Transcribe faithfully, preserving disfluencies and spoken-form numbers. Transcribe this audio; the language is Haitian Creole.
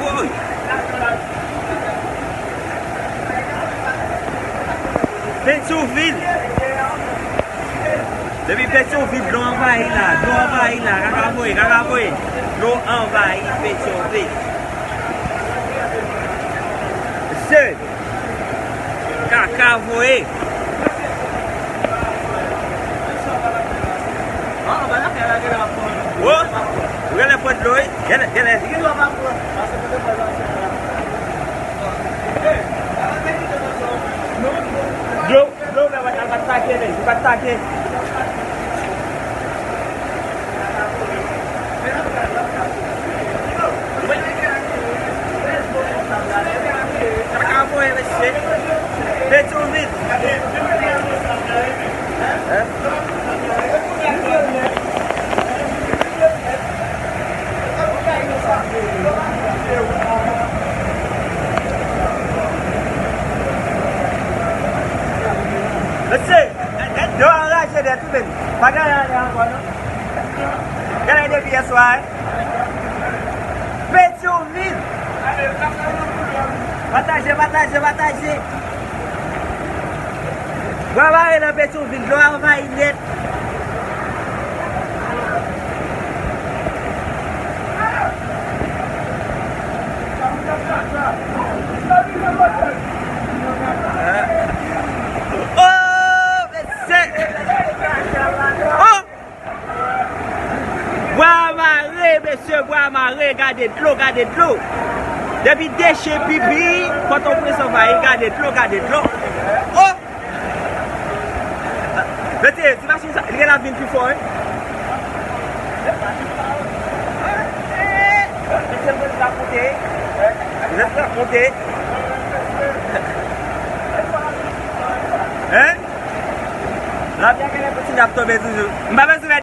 Woy! Petyonvil! Depi Petyonvil, dlo anvayi la, dlo anvayi la, kaka voye, kaka voye. Dlo anvayi Petyonvil. Mesye! Kaka voye. Wo, ou genlè pran dlo, wi. Genlè, genlè. Dlo, dlo, men, al pa t pake, men, li pa t pake. Kaka voye, mesye. Petyonvil. Hein? Mesye, yo anraje nèt wi, men. Pa gen anyen ankò, non. Gade depi yè swa, hein? Petyonvil. Pataje, pataje, pataje. Bwa Mare nan Petyonvil, dlo anvayi nèt. Oh, mesye! Oh! Bwa Mare, mesye, Bwa Mare, gade dlo, gade dlo. Depi dechen pipi, Pòtoprens anvayi, gade dlo, gade dlo. Oh! Mesye, ti machin sa, li gen la vin pi fò, wi. Mesye, m ap monte. M ap monte. Hein? Lapli a genlè kontinye ap tonbe toujou. M pa bezwen